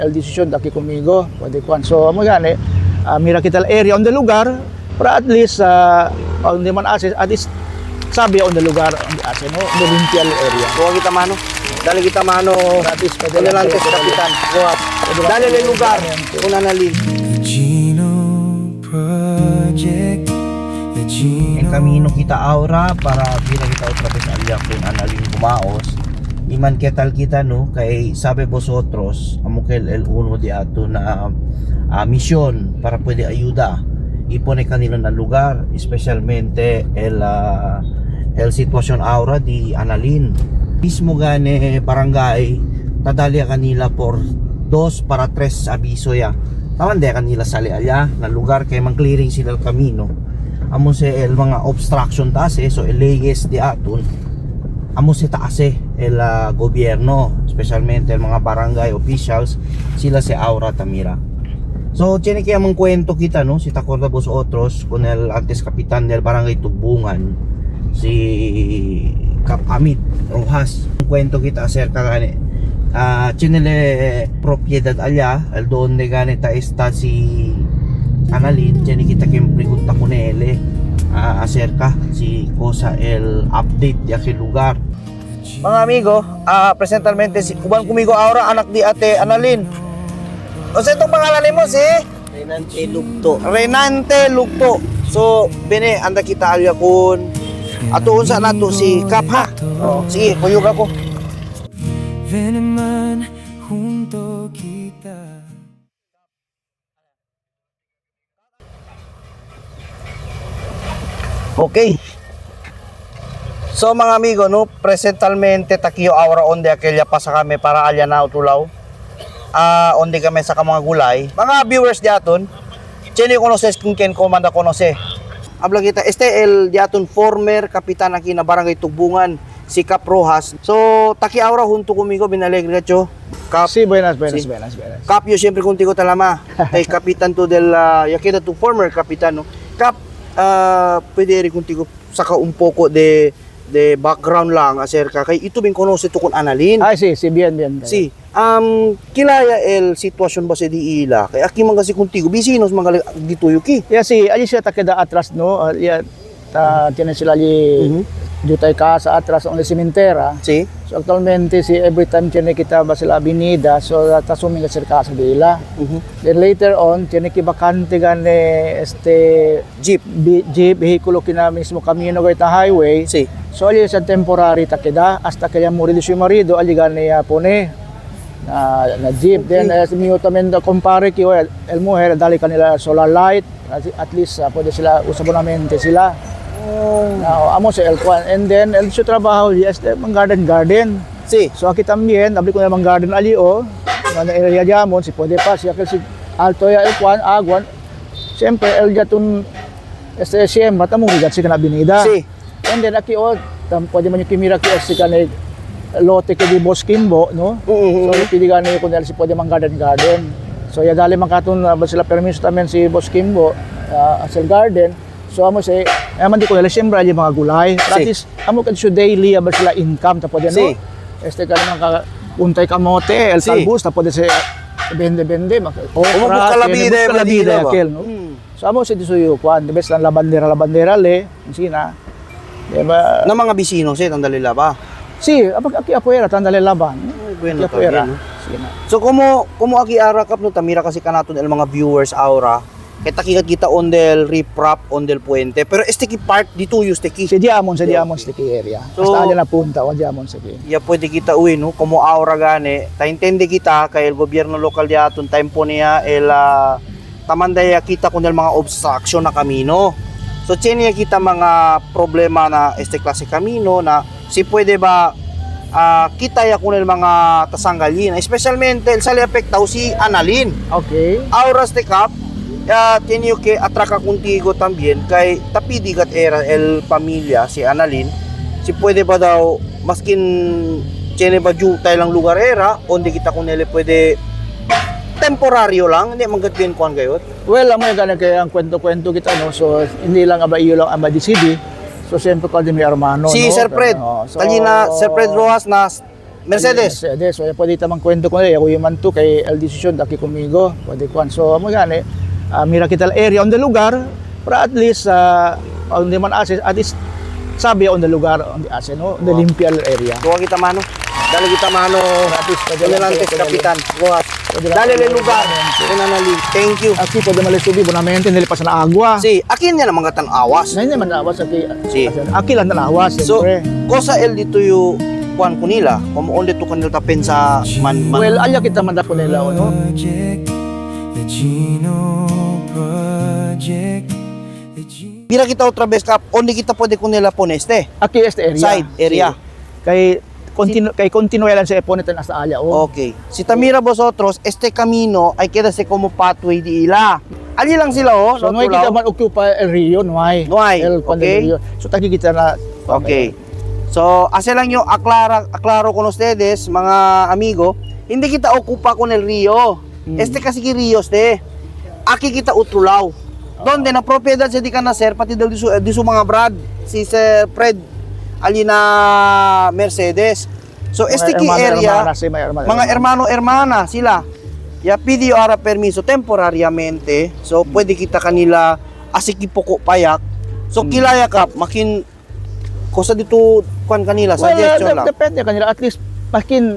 El decision daki conmigo, pwede kwan. So amo gani, mira kita area on the lugar para at least on the man access, at least sabi on the lugar on the access, no, the limpial area. Buha kita mano. Dali kita mano. Para at least pwede Kun lang antes sila- kapitan. Buha. Dali le lugar. Kun Analin. The Gino Project. The Gino En camino kita aura para bila kita otra vez alya kun Analin kumaos. Iman que tal kita no kay sabe vosotros amo que el uno de ato na misión para pwede ayuda ipone kanila na lugar especialmente el sitwasyon aura di Analin mismo gane barangay tadali kanila por dos para tres abiso ya taman de kanila sali alya na lugar kay mang clearing sila el camino amo se el mga obstruction taas so el leyes di aton amo se taas el gobyerno especialmente el mga barangay officials sila se aura tamira. So tiene que among kwento kita no si tacorda vosotros con el antes kapitan del barangay Tubungan si Kap Amit Rojas. Kwento kita acerca gani chinele propiedad allá el donde gani ta está si Analin tiene kita quien pregunta con él acerca si cosa el update de aquel lugar. Mga amigo, presentalmente si uban kumigo ahora anak di ate Analin. O sa itong pangalan mo si Renante Lugto. Renante Lugto. So, bene anda kita alya kun ato unsa nato si Kap ha. Oh, sige, kuyog ako. Veneman junto kita. Okay. So mga amigo, no, presentalmente takiyo aura onde aquella pasa kami para alya na utulaw. Onde kami sa mga gulay. Mga viewers diaton, chene conoces kung ken comanda conoce. Habla kita, este el diaton former kapitan aquí na barangay Tubungan, si Cap Rojas. So, taki aura junto conmigo, binalegre gacho. Cap, Sí, buenas, buenas, Sí. buenas, buenas. Cap, yo siempre contigo talama. Kay kapitan to del yakita tu former kapitan no. Cap, pwede rin contigo saka un poco de background lang acerca kay ito bin conoce to con Analin. Ay, sí, sí, bien, bien. Si, kilaya el sitwasyon ba sa di ila? Kay aki man kasi contigo, bisinos man dito yuki. Yeah, sí, allí siya takeda atras, no? Yeah, ta, tiene sila allí, jutay casa atras, onde cementera. Si. So actualmente, si every time tiene kita ba sila avenida, so tasuming ka sila casa nila. Then later on, tiene que bakante gane este Jeep. Jeep, vehículo kina mismo camino kay ta highway. Si. So allí sa temporary takeda hasta que ya muri su marido allí gane ya pone na jeep. Then as mío también da compare que el mujer dali kanila solar light at least pwede sila usabonamente sila. Now, amo sa el kwan. And then el su trabajo yes, mang garden garden. Si. So aquí también, abli ko na mang garden ali o, na area jamon, si pwede pa, si aquel si alto ya el kwan, agwan. Siyempre, el jatun este siyem, mata mo rigat si kana binida. Si. And then aki o, tam, pwede man yung kimira ki si kana lote ki di Boss Kimbo, no? So pili gani ko si pwede mang garden garden. So ya dali man katon ba sila permiso tamen si Boss Kimbo asel garden. So amo say, aman di ko nila siyempre ali mga gulay. Pero at Si. least amo kad daily aba sila income ta pwede no. Si. Este ka naman ka untay kamote, el Si. talbos ta pwede sa bende bende mak. Umubuka la vida, la Medina vida ba? akel, no? So amo sa disuyo kwan, the best lang labandera labandera le, sina. Di ba? Na mga bisino si tandali ba? Si, apag aki afuera tandale laban. Ay, bueno, Aki afuera. también, no? Sina. So como aki ara kap no tamira kasi kanaton el mga viewers aura kay takikat kita on del riprap on del puente pero este ki part dito yung este ki Si Diamond, sa Diamond Sticky area. So- Hasta allá na punta, o Diamond Sticky. ya pwede kita uwi no como aura gani ta intende kita kay el gobyerno lokal di aton time po niya el tamandaya kita kun el mga obstruction na kamino. So chenia kita mga problema na este klase kamino na si pwede ba kita ya kun el mga tasanggalin especialmente el sali apektaw si Analin. Okay. Auras te cap, tiene que atraca contigo también kay tapi digat era el pamilya si Analin si pwede ba daw maskin tiene ba jutay lang lugar era onde kita kun ele pwede temporaryo lang hindi manggatbin kuan gayot. Well, amo yung ganun kaya ang kwento-kwento kita, no? So, hindi lang aba iyo lang aba DCD. So, siyempre ko din may Armano, Si no? Sir Fred, Pero, so, talina Sir Fred Rojas na Mercedes. Mercedes. So, pwede tamang kwento ko nila, ako yung man to kay el decision daki kumigo. Pwede kwan. So, amo gani, mira kita la area on the lugar para at least on the man access, at least sabi on the lugar on the access, no? On the limpial area. Kuha kita mano. Dali kita mano. At least pwede lang Almirante pwede Kapitan. Rojas. Pwede lang- Dali le lugar. Kunanali. Thank you. Aki pwede malisubi bonamente nilipas na agwa. Si, akin niya naman katan awas. Na hindi man awas aki. Si. Aki lang na awas, So, siyempre. cosa el dito yu kuan kunila, como onde tu kanil tapen sa man man. Well, alya kita man dako nila no. Project, the Gino Project, the Gino. Mira kita otra vez kap, onde kita pwede kunila poneste. Aki este area. Side area. Si. Kay continue kay continue lang sa eponetan hasta alya oh. Okay. Si Tamira vosotros, este camino ay quédase como pathway di ila. Ali lang sila oh, So no hay tulao. kita man occupy el rio, no hay. No hay, El kwan del okay. rio. So tagi kita na. Okay. So, ase lang yo aclara, aclaro con ustedes, mga amigo, hindi kita ocupa con el río. Este kasi ki río este. Aki kita utrulaw. Donde na propiedad sa di ka na sir, pati del di su mga brad, si Sir Fred Alina Mercedes. So, Mga este ki hermano, area, hermana, si, mga hermano, mga hermana. hermano hermana sila. Ya pidió ahora permiso temporariamente. So pwede kita kanila asikipoko payak. So kilaya ka makin kosa dito kwan kanila Well, suggestion lang. depende kanila at least makin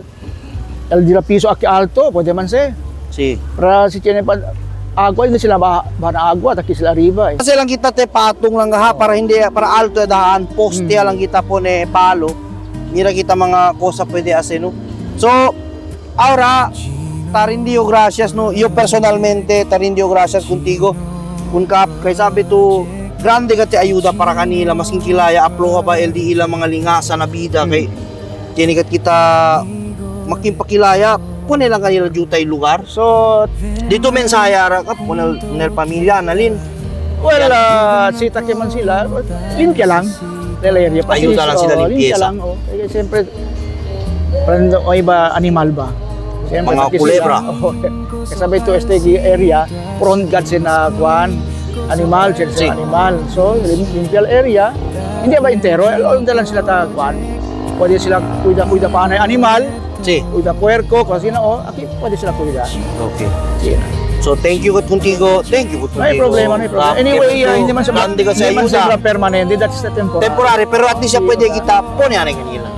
el di la piso aki alto pwede man se. Si. Para si tiene pa agua hindi sila ba, ba na agua taki sila arriba eh. Kasi lang kita te patong lang ha para hindi para alto ya daan poste lang kita po ne palo. Mira kita mga kosa pwede ase no. So ahora tarindio gracias no. Yo personalmente tarindio gracias contigo. Kun kap kay sabi to grande ka te ayuda para kanila masking kilaya aploha ba LD ila mga lingasa na bida kay tinikat kita makimpakilaya pone lang kanila jutay lugar. So Dito mensaya ra kap kunel nel pamilya nalin. well, si taki man sila, limpia lang. Nila area. Kasi, Ayuda lang sila, oh, limpieza. Limpia lang. Oh. Eh, siyempre, parang o iba animal ba? Siyempre, Mga taki kulebra. Sila, oh, kasi ito STG area, prone god sila kuan, animal, sila Si. animal. So, limpial area, hindi ba entero, hindi lang sila ta kuan. Pwede sila kuida-kuida pa na animal, Si. kuida puerco, kasi na oh, aki, pwede sila kuida. Okay. Sige. So thank you kat contigo. Thank you kat May contigo. problema, may problema. Anyway, hindi man siya Grande ka sa hindi man ayuda. siya permanente, that's the temporary. Temporary pero at least siya pwede kita pone ani kanila.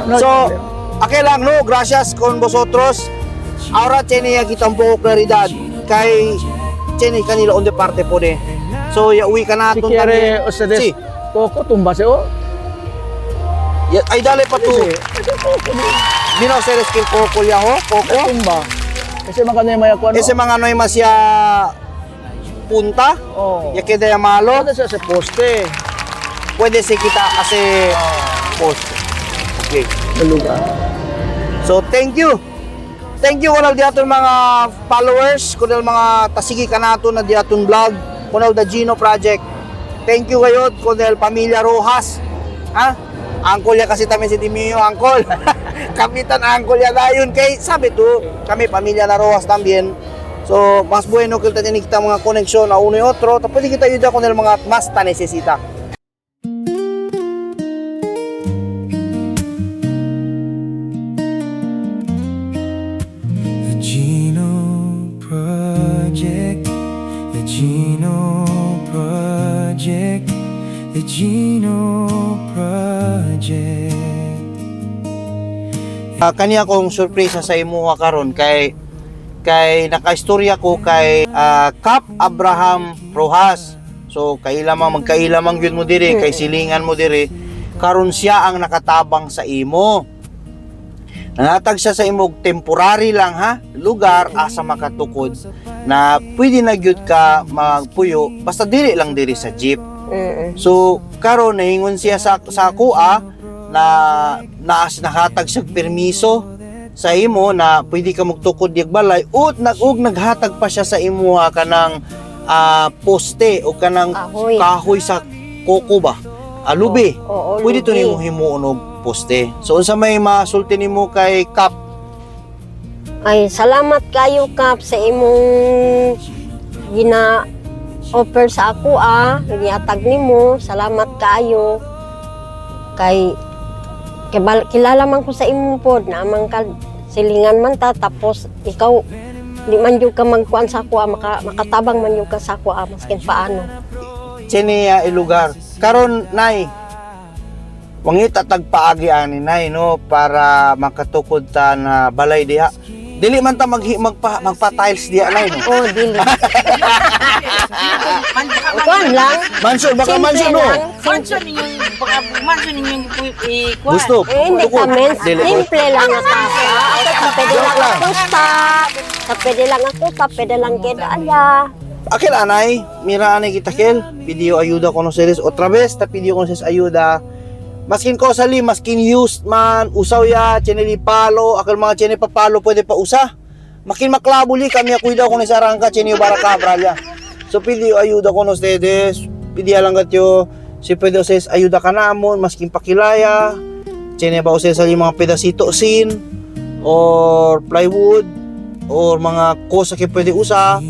No, So, okay lang no, gracias con vosotros. Ahora tiene kita un poco claridad kay tiene kanila onde parte pone. So, ya uwi ka si naton quiere ustedes Si. coco tumba se oh. Ya, ay dale pa tu. Ese coco Mira ustedes que el coco ya ho, coco. tumba. Ese mga kanay maya kuano. Ese mga noy masya punta. Oh. Ya queda ya malo. Pwede siya sa poste. Pwede se kita kasi poste. Okay. Sa lugar. So thank you. Thank you kunal diaton mga followers, kunal mga tasigi kanato na diaton vlog, kunal the Gino Project. Thank you kayo kunal Pamilya Rojas. Ha? Angkol ya kasi tamin si Timio, angkol. Kapitan angkol ya dayon kay sabi to, kami pamilya na Rojas también. So, mas bueno que kita kita mga koneksyon a uno y otro, tapos pwede kita ayuda con el mga mas ta necesita. The Gino Project, the Gino Project, the Gino Project. Kaniya kong surpresa sa imuha karon kay kay nakaistorya ko kay Cap Abraham Rojas. So kailamang magkailamang gyud mo diri kay silingan mo diri karon siya ang nakatabang sa imo. Nangatag siya sa imo og temporary lang ha lugar asa makatukod na pwede na gyud ka magpuyo basta dili lang diri sa jeep. So karon naingon siya sa sa akoa na naas nahatag siya permiso sa imo na pwede ka magtukod diag balay ut nag ug naghatag pa siya sa imuha kanang poste o kanang Kahoy. kahoy sa koko ba alubi Oo, pwede to lubi. nimo himuon og poste so unsa may masulti nimo kay Kap? Ay, salamat kayo Kap sa imong gina offer sa ako ah, gihatag nimo. Salamat kayo. Kay Kibal, kilala man ko sa imo pod na man ka silingan man ta tapos ikaw di man jud ka magkuan sa ako ah, makatabang man jud ka sa ako ah, maskin paano. Chenia ilugar. Karon nay, wangita tagpaagi ani nay no para makatukod ta na balay diha. Dili man ta maghi magpa magpa-tiles diha nay no. Oh, dili. Kuan lang. Mansion baka Simple mansion no. lang. Mansion ninyong baka mansion ninyong ikuan. Gusto. Eh, hindi Tukod. kami. Dili. Simple lang nga kasa. Sa pwede Joke lang lang. ako sa pwede lang ako sa pwede lang keda ala. Akil anay, mira anay kita kel, pidió ayuda con ustedes otra vez, ta pidió con ustedes ayuda. Maskin ko sali, maskin used man, usaw ya, cheneli palo, akil mga chene papalo pwede pa usa. Makin maklabuli kami akuida con esa arangka chene baracabra ya. So pidió ayuda con ustedes, pidió lang katyo, si pwede ustedes ayuda ka namon, maskin pakilaya, chene ba ustedes sali mga pedacito sin, or plywood, or mga cosa que pwede usa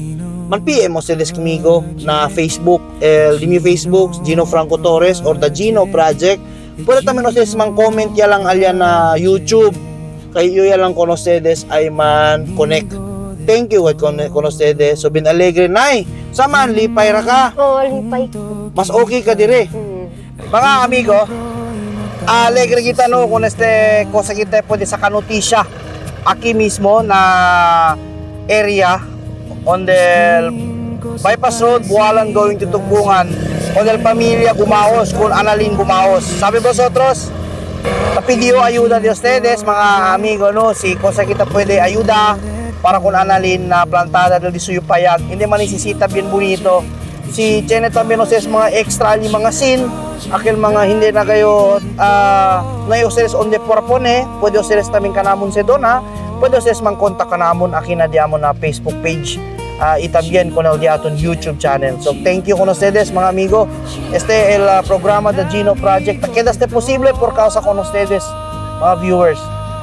man PM ustedes conmigo na Facebook, el di mi Facebook, Gino Franco Torres or the Gino Project. Pwede también ustedes man comment ya lang alya na YouTube. Kay yo ya lang con ustedes ay man connect. Thank you kay con ustedes. So bin alegre nay. Saman lipay ra ka. Oh, lipay ko. Mas okay ka dire. Mga amigo, alegre kita no kung este cosa kita pwede sa notisya aquí mismo na area on the bypass road Bualan going to Tugbungan on el pamilya Gumaos kung Analin Gumaos. Sabi vosotros, pidió ayuda de ustedes mga amigo no si cosa kita pwede ayuda para kung Analin na plantada del disuyo payag hindi man isisita bien bonito si Chene también ustedes mga extra ali mga sin aquel mga hindi na kayo na ustedes onde por pone pwede ustedes también kanamon se dona pwede ustedes man kontak kanamon akin na diamon na Facebook page y también con el Diaton YouTube channel. So thank you con ustedes mga amigo. Este el programa The Gino Project. Queda este posible por causa con ustedes mga viewers.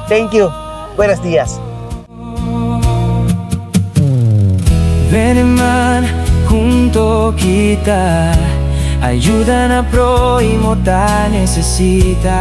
Thank you. Buenos días. Ven man junto kita. Ayuda na prójimo ta necesita.